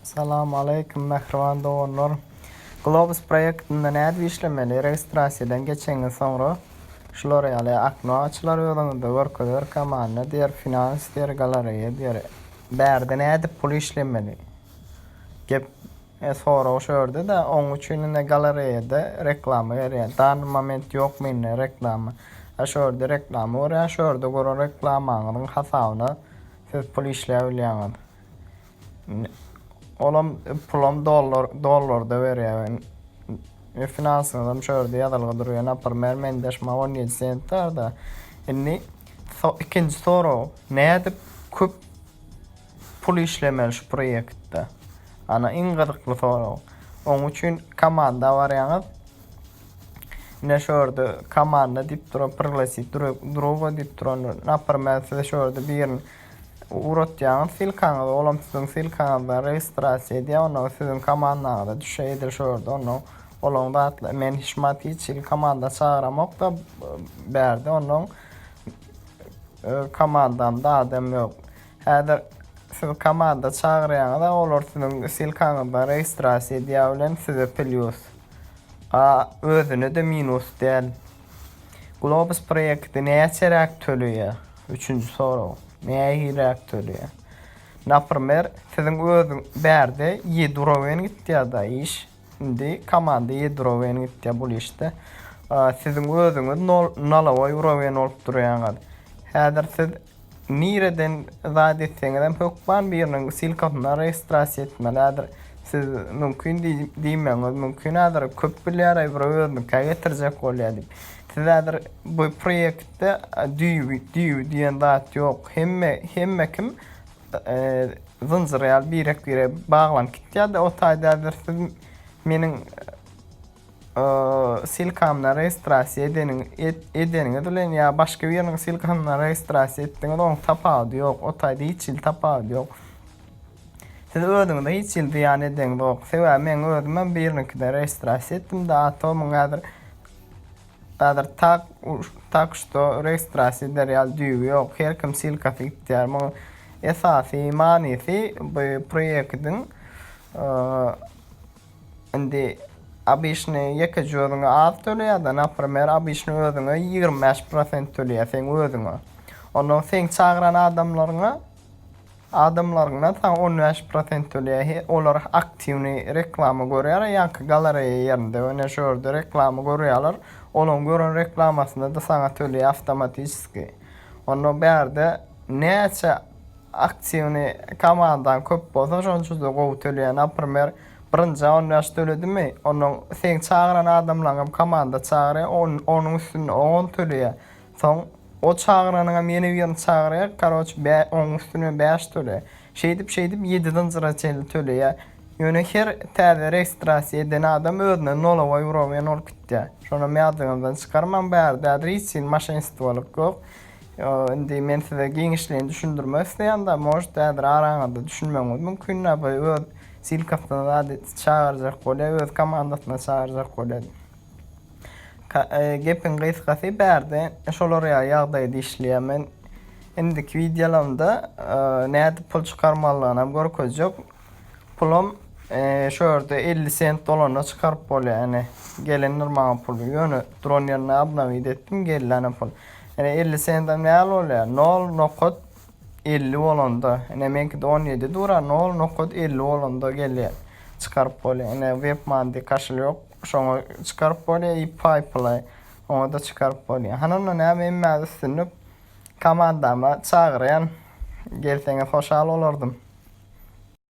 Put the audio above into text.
Salam aleýkum mähriban doganlar. Globus proýektinde nädip işlemeli registrasiýadan geçeňiz soňra şular ýaly okno açylar özüňizde görkezer komanda diýer finans diýer galareýa diýer bärde nädip pul işlemeli gep sorag şu ýerde-de oň üçin ine galareýada reklama berýär dany moment ýok mende reklama a şu ýerde reklama görýär şu ýerde gören reklamaňyzyň hasabyna siz pul işläp bilýäňiz. Olam pulam dollar dollarda berýär. Finansyňyzam şu ýerde ýazylgy durýar. Naprimer mende şuma 17 sent barda. Indi so, ikinji sorag, nädip köp pul işlemeli şu proýektde? Ana iň gyzykly sorag. Oň üçin komanda barýaňyz. Ine şu ýerde komanda diýip duran, priglasiť druga diýip duran. Naprimer size şu ýerde birini Ugratýaňyz ssylkaňyzy olam siziň ssylkaňyzdan registrasiýa edýär ondan siziň komandaňyza düşýär edil şo ýerde ondan olaň zatla men hiç wagt hiç hili komanda çagyramokda bärde ondan komandamda adam ýok häzir siz komanda çagyrýaňyza olar siziň ssylkaňyzdan registrasiýa edýär bilen size plýus a özüne-de minus däl. Globus proýekti näçeräk töleýär? Üçünji sorag. Nähiliräk töleýär? Naprimer, siziň özüň bärde ýedi urowen gitýär-da iş. Indi komanda ýedi urowen gitýär bul işde. Siziň özüňiz nol nalowoý urowen bolup durýaňyz. Häzir siz Nireden zat etseňizem hökman biriniň ssylkasyndan registrasiýa etmeli häzir siz mümkin diýmegiňiz mümkin häzir köp bilýäraý bir özünikä getirjek bolýa diýip. Siz häzir bu proýektde düýbi düýbi diýen zat ýok hemme hemme kim zynjyr ýaly birek birege baglanyp gitýärde o taýda häzir siz meniň Ssylkamdan registrasiýa edeniň edeniňiz bilen ýa başga biriniň ssylkasyndan registrasiýa etdiňiz onuň tapawudy ýok. O taýda hiç hili tapawudy ýok. Siz özüňize hiç hili zyýan edeňzok. Sebäbi meň özümem biriniňkiden registrasiýa etdim-de, a to muň häzir häzir tak tak şto registrasiýa eder ýaly düýbi ýok. Her kim ssylkasy gitýär. Muň esasy manysy bu proýektiň Indi obyçny ýekeje özüňe az töleýärde, naprimer obyçny özüňe 25 prosent töleýär seň özüňe. Ondan seň çagyran adamlaryňa adamlaryňdan saňa 15 prosent töleýär. Olar aktiwny reklama görýär ýaňky galareýa ýerinde ine şu ýerde reklama görýärler. Olaň gören reklamasynda-da saňa töleýär awtomatiçeski. Onda bärde näçe Aktiwny komandaň köp bolsa şonçada gowy töleýär. Naprimer birinjä 15 töledimi, onnoň seň çagyran adamlaňam komanda çagyrýar, onuň üstünde on töleýär. Soň o çagyranyňam ýene birini çagyrýar, karoç onuň üstüne 5 töleýär. Şeýdip şeýdip ýedi zynjyra çenli töleýär. Ýöne her täze registrasiýa eden adam özüne nolowoý urowen bolup gitýär. Şonam ýadyňyzdan çykarmaň bärde häzir hiç hili maşenstwolyk ýok. Indi men size giňişleýin düşündirmek isleýän-de, может häzir araňyzda düşünmegiňiz mümkin-dä, bu öz ssylkasyna zady çagyrjak bolýar, öz komandasyna çagyrjak bolýar. Gepiň gysgasy bärde şolar ýaly ýagdaýda işleýär. Men indiki wideolarymda nädip pul çykarmalydygynam görkezjek. Pulam şu ýerde 50 sent dolanda çykaryp bolýar. Ine, gelendir maňa pul. Ýöne duran ýerinde obnowit etdim, geldi ana pul. Ine 50 sentam näl bolýar? Nol nokat 50 bolanda, ine meňkide 17 dur, nol nokat 50 bolanda gelýär. Çykaryp bolýar. Ine WebMoney kaşelýok, şoňa çykaryp bolýar, i PayPal-a oňa-da çykaryp bolýar. Hany onda näme hemmäňiz üstünlik. Komandama çagyrýan. Gelseňiz hoşal bolardym.